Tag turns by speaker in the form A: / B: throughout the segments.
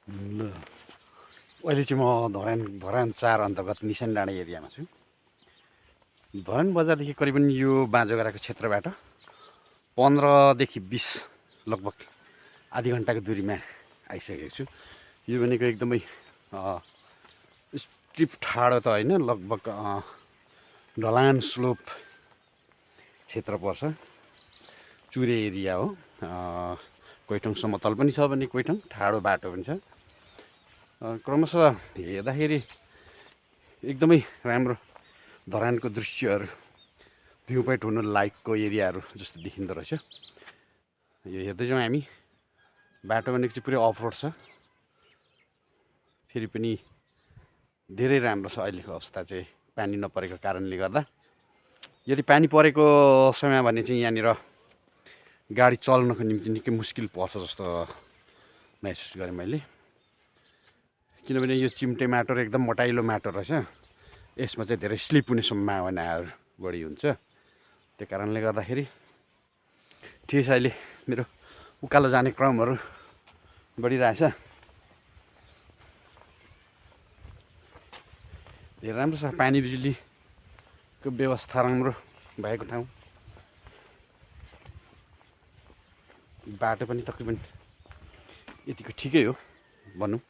A: ल अहिले चाहिँ म धरान 4 अन्तर्गत निशान डाँडा एरियामा छु। धरान बजारदेखि करिबन यो बाँझोगराको क्षेत्रबाट 15 देखि 20 लगभग आधी घन्टाको दूरीमा आइसकेको छु। यो भनेको एकदमै स्टिप ठाडो त होइन, लगभग ढलान स्लोप क्षेत्र पर्छ। चुरे एरिया हो। कोइठोङ समतल पनि छ भने कोइठोङ ठाडो बाटो पनि छ। क्रमशः हेर्दाखेरि एकदमै राम्रो धरानको दृश्यहरू भ्यू पोइन्ट हुनु लायकको एरियाहरू जस्तो देखिँदो रहेछ। यो हेर्दैछौँ हामी। बाटो भनेको चाहिँ पुरै अफ रोड छ। फेरि पनि धेरै राम्रो छ अहिलेको अवस्था चाहिँ पानी नपरेको कारणले गर्दा। यदि पानी परेको समय भने चाहिँ यहाँनिर गाडी चल्नको निम्ति निकै मुस्किल पर्छ जस्तो महसुस गरेँ मैले। किनभने यो चिम्टे माटो एकदम मोटाइलो माटो रहेछ। यसमा चाहिँ धेरै स्लिप हुने सम्भावनाहरू बढी हुन्छ। त्यो कारणले गर्दाखेरि ठिक छ, अहिले मेरो उकालो जाने क्रमहरू बढिरहेछ। धेरै राम्रो छ। पानी बिजुलीको व्यवस्था राम्रो भएको ठाउँ। बाटो पनि तकरिबन यतिको ठिकै हो भनौँ।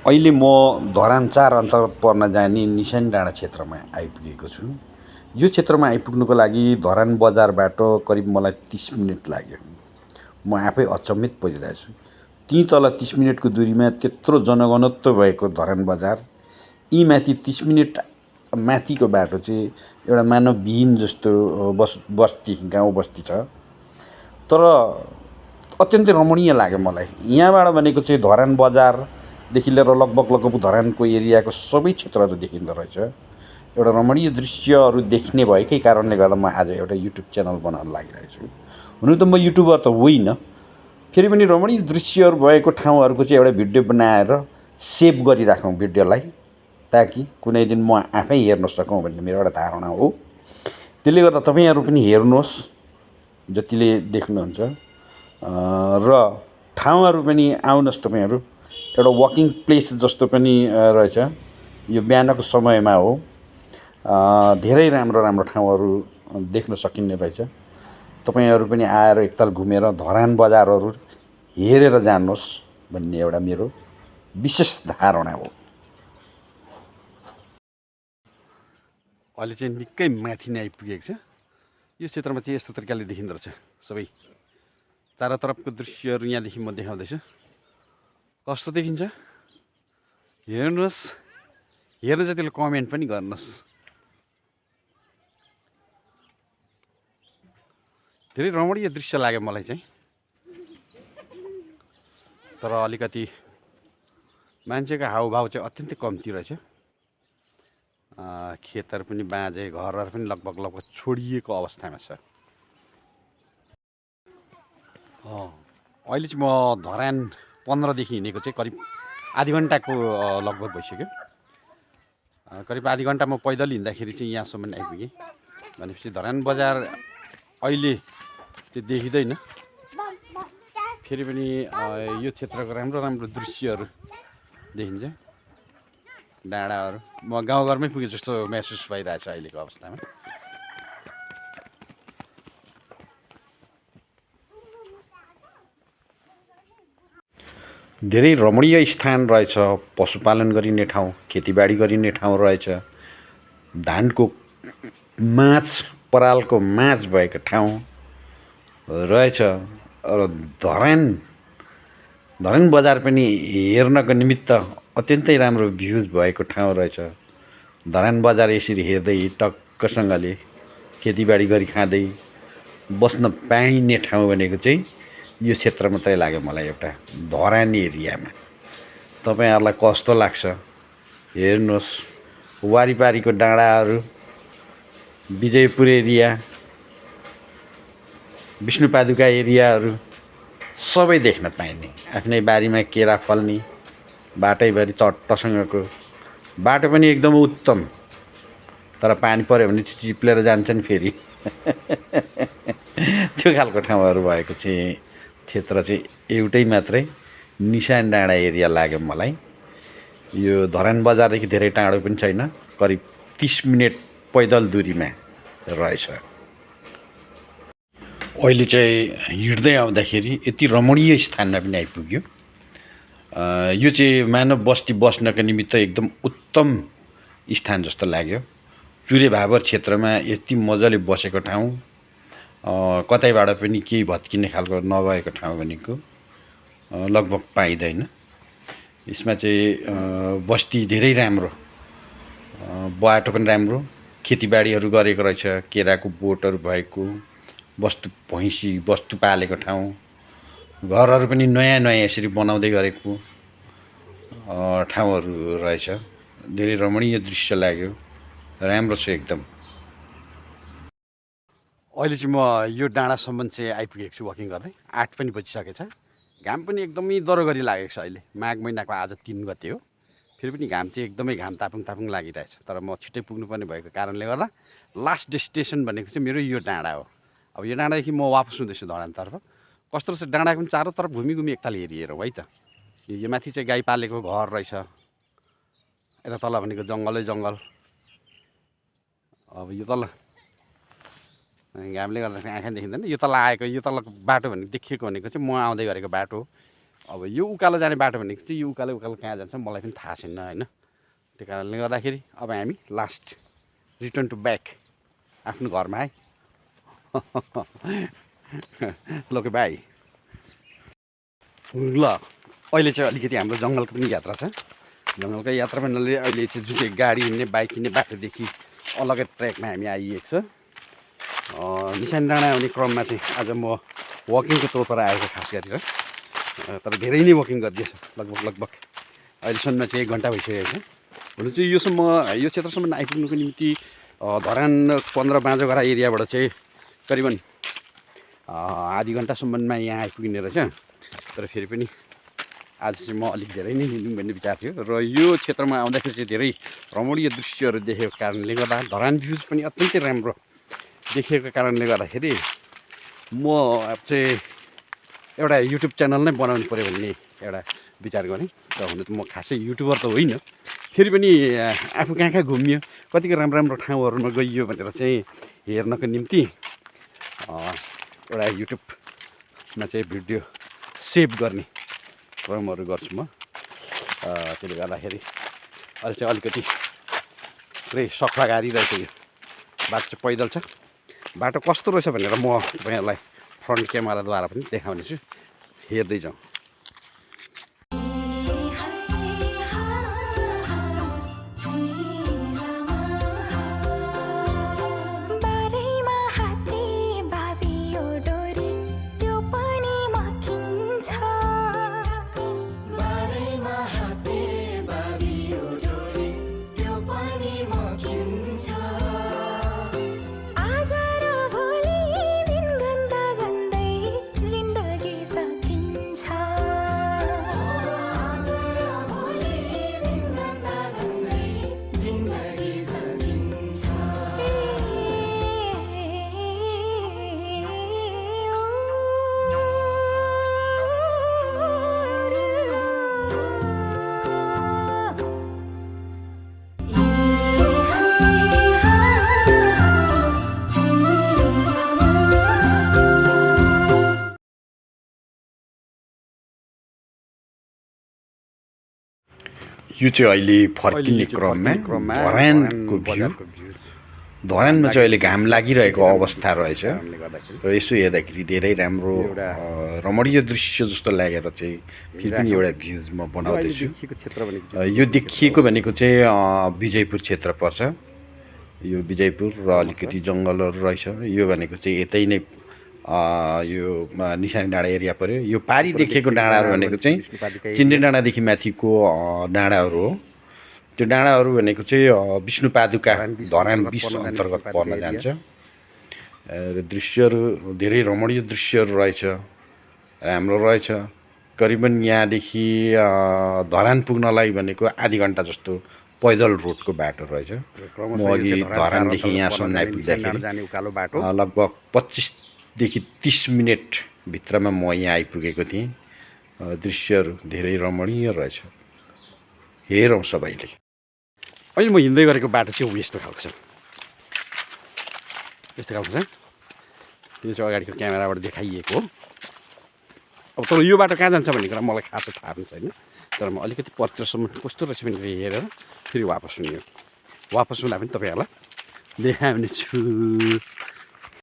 A: अहिले म धरान 4 अन्तर्गत पर्न जाने निशान डाँडा क्षेत्रमा आइपुगेको छु। यो क्षेत्रमा आइपुग्नुको लागि धरान बजारबाट करिब मलाई 30 मिनट लाग्यो। म आफै अचम्मित परिरहेको छु। ती तल 30 मिनटको दूरीमा त्यत्रो जनघनत्व भएको धरान बजार, यी माथि 30 मिनट माथिको बाटो चाहिँ एउटा मानवविहीन जस्तो बस्ती, गाउँ बस्ती छ। तर अत्यन्तै रमणीय लाग्यो मलाई। यहाँबाट भनेको चाहिँ धरान बजारदेखि लिएर लगभग धरानको एरियाको सबै क्षेत्रहरू देखिँदो रहेछ। एउटा रमणीय दृश्यहरू देख्ने भएकै कारणले गर्दा म आज एउटा युट्युब च्यानल बनाउन लागिरहेको छु। हुनु त म युट्युबर त होइन, फेरि पनि रमणीय दृश्यहरू भएको ठाउँहरूको चाहिँ एउटा भिडियो बनाएर सेभ गरिराखौँ भिडियोलाई, ताकि कुनै दिन म आफै हेर्न सकौँ भन्ने मेरो एउटा धारणा हो। त्यसले गर्दा तपाईँहरू पनि हेर्नुहोस् जतिले देख्नुहुन्छ, र ठाउँहरू पनि आउनुहोस् तपाईँहरू। एउटा वकिङ प्लेस जस्तो पनि रहेछ। यो बिहानको समयमा हो। धेरै राम्रो राम्रो ठाउँहरू देख्न सकिने रहेछ। तपाईँहरू पनि आएर एकताल घुमेर धरान बजारहरू हेरेर जानुहोस् भन्ने एउटा मेरो विशेष धारणा हो। अहिले चाहिँ निकै माथि नै आइपुगेको छ। यो क्षेत्रमा चाहिँ यस्तो तरिकाले देखिँदो रहेछ सबै चारैतर्फको दृश्यहरू यहाँदेखि म देखाउँदैछु। कस्तो देखिन्छ हेर्नुहोस्। हेर्नु चाहिँ त्यसले कमेन्ट पनि गर्नुहोस्। धेरै रमणीय दृश्य लाग्यो मलाई चाहिँ। तर अलिकति मान्छेको हाउभाउ चाहिँ अत्यन्तै कम्ती रहेछ। खेतहरू पनि बाँझे, घरहरू पनि लगभग छोडिएको अवस्थामा छ। अहिले चाहिँ म धरान 15देखि हिँडेको चाहिँ करिब आधी घन्टाको लगभग भइसक्यो। करिब आधी घन्टा म पैदल हिँड्दाखेरि चाहिँ यहाँसम्म आइपुगेँ। भनेपछि धरान बजार अहिले चाहिँ देखिँदैन। फेरि पनि यो क्षेत्रको राम्रो राम्रो दृश्यहरू देखिन्छ। डाँडाहरू म गाउँघरमै पुगे जस्तो महसुस भइरहेछ अहिलेको अवस्थामा। धेरै रमणीय स्थान रहेछ। पशुपालन गरिने ठाउँ, खेतीबाडी गरिने ठाउँ रहेछ। धानको माच, परालको माच भएको ठाउँ रहेछ। र धरान बजार पनि हेर्नको निमित्त अत्यन्तै राम्रो भ्युज भएको ठाउँ रहेछ। धरान बजार यसरी हेर्दै टक्कसँगले खेतीबाडी गरी खाँदै बस्न पाइने ठाउँ भनेको चाहिँ यो क्षेत्र मात्रै लाग्यो मलाई, एउटा धरान एरियामा। तपाईँहरूलाई कस्तो लाग्छ हेर्नुहोस्। वारिपारीको डाँडाहरू, विजयपुर एरिया, विष्णुपादुका एरियाहरू सबै देख्न पाइने। आफ्नै बारीमा केरा फल्ने, बाटैभरि चट्टसँगको बाटो पनि एकदम उत्तम। तर पानी पऱ्यो भने चिप्लेर जान्छन् फेरि। त्यो खालको ठाउँहरू भएको चाहिँ क्षेत्र चाहिँ एउटै मात्रै निशान डाँडा एरिया लाग्यो मलाई। यो धरान बजारदेखि धेरै टाढो पनि छैन, करिब 30 मिनट पैदल दूरीमा रहेछ। अहिले चाहिँ हिँड्दै आउँदाखेरि यति रमणीय स्थानमा पनि आइपुग्यो। यो चाहिँ मानव बस्ती बस्नका निमित्त एकदम उत्तम स्थान जस्तो लाग्यो। चुरे भाबर क्षेत्रमा यति मजाले बसेको ठाउँ कतैबाट पनि केही भत्किने खालको नभएको ठाउँ भनेको लगभग पाइँदैन। यसमा चाहिँ बस्ती धेरै राम्रो, बाटो पनि राम्रो, खेतीबाडीहरू गरेको रहेछ, केराको बोटहरू भएको, भैँसी वस्तु पालेको ठाउँ, घरहरू पनि नयाँ नयाँ यसरी बनाउँदै गरेको ठाउँहरू रहेछ। धेरै रमणीय दृश्य लाग्यो, राम्रो छ एकदम। अहिले चाहिँ म यो डाँडासम्म चाहिँ आइपुगेको छु वकिङ गर्दै। 8 पनि बजिसकेछ। घाम पनि एकदमै दरो गरी लागेको छ। अहिले माघ महिनाको आज 3 गते हो, फेरि पनि घाम चाहिँ एकदमै तापुङ लागिरहेछ। तर म छिट्टै पुग्नुपर्ने भएको कारणले गर्दा लास्ट डेस्टिनेसन भनेको चाहिँ मेरो यो डाँडा हो। अब यो डाँडादेखि म वापस हुँदैछु धरानतर्फ। कस्तो रहेछ डाँडाको पनि चारैतर्फ घुमी एकताल हेरिहेरौँ है त। यो माथि चाहिँ गाई पालेको घर रहेछ, यता तल भनेको जङ्गलै जङ्गल। अब यो तल घामले गर्दाखेरि आँखा देखिँदैन। यो तल आएको, यो तलको बाटो भनेको देखिएको भनेको चाहिँ म आउँदै गरेको बाटो। अब यो उकालो जाने बाटो भनेको चाहिँ यो उकालो कहाँ जान्छ मलाई पनि थाहा छैन होइन। त्यो कारणले गर्दाखेरि अब हामी लास्ट रिटर्न टु ब्याक आफ्नो घरमा आए। लोके बाई। ल अहिले चाहिँ अलिकति हाम्रो जङ्गलको पनि यात्रा छ। जङ्गलको यात्रा भन्नाले अहिले चाहिँ जुन चाहिँ गाडी हिँड्ने बाइक हिँड्ने बाटोदेखि अलग्गै ट्र्याकमा हामी आइएको छ। निशान डाँडा आउने क्रममा चाहिँ आज म वकिङको तौरबाट आएको खास गरेर, तर धेरै नै वकिङ गरिदिएछ। लगभग अहिलेसम्म चाहिँ 1 घन्टा भइसकेको छ। हुनु चाहिँ यो क्षेत्रसम्म आइपुग्नुको निम्ति धरान 15 बाँझोघरा एरियाबाट चाहिँ करिबन आधी घन्टासम्ममा यहाँ आइपुग्ने रहेछ। तर फेरि पनि आज चाहिँ म अलिक धेरै नै हिँड्नु भन्ने विचार थियो र यो क्षेत्रमा आउँदाखेरि चाहिँ धेरै रमणीय दृश्यहरू देखेको कारणले गर्दा धरान भ्यूज पनि अत्यन्तै राम्रो देखिएको कारणले गर्दाखेरि म चाहिँ एउटा युट्युब च्यानल नै बनाउनु पऱ्यो भन्ने एउटा विचार गरेँ। र हुन त म खासै युट्युबर त होइन, फेरि पनि आफू कहाँ घुमियो, कतिको राम्रो ठाउँहरूमा गइयो भनेर चाहिँ हेर्नको निम्ति एउटा युट्युबमा चाहिँ भिडियो सेभ गर्ने क्रमहरू गर्छु म। त्यसले गर्दाखेरि अहिले चाहिँ अलिकति पुरै सफा गाडी रहेछ। यो बाटो चाहिँ पैदल छ। बाटो कस्तो रहेछ भनेर म तपाईँहरूलाई फ्रन्ट क्यामेराद्वारा पनि देखाउनेछु, हेर्दै जाउँ। यो चाहिँ अहिले फर्किने क्रममा धरानको भ्यू, धरानमा चाहिँ अहिले घाम लागिरहेको अवस्था रहेछ र यसो हेर्दाखेरि धेरै राम्रो रमणीय दृश्य जस्तो लागेर चाहिँ फेरि पनि एउटा भ्यूज म बनाउँदैछु। यो देखिएको भनेको चाहिँ विजयपुर क्षेत्र पर्छ। यो विजयपुर र अलिकति जङ्गलहरू रहेछ। यो भनेको चाहिँ यतै नै यो निशानी डाँडा एरिया पर्यो। यो पारी देखेको डाँडाहरू भनेको चाहिँ चिन्डे डाँडादेखि माथिको डाँडाहरू हो। त्यो डाँडाहरू भनेको चाहिँ विष्णुपादुका धरान 20 अन्तर्गत पर्न जान्छ। र दृश्यहरू धेरै रमणीय दृश्यहरू रहेछ, राम्रो रहेछ। करिबन यहाँदेखि धरान पुग्नलाई भनेको आधी घन्टा जस्तो पैदल रोडको बाटो रहेछ। म अघि धरानदेखि यहाँसम्म आइपुग्दाखेरि लगभग 25 देखि 30 मिनट भित्रमा म यहाँ आइपुगेको थिएँ। दृश्यहरू धेरै रमणीय रहेछ। हेरौँ सबैले। अहिले म हिँड्दै गरेको बाटो चाहिँ यस्तो खालको छ, यस्तो खालको छ। त्यो चाहिँ अगाडिको क्यामेराबाट देखाइएको हो। अब तर यो बाटो कहाँ जान्छ भन्ने कुरा मलाई खासै थाहा पनि छैन। तर म अलिकति पत्रसम्म कस्तो रहेछ भनेर हेरेर फेरि वापस हुने हो। वापस हुँदा पनि तपाईँहरूलाई देखाउने छु।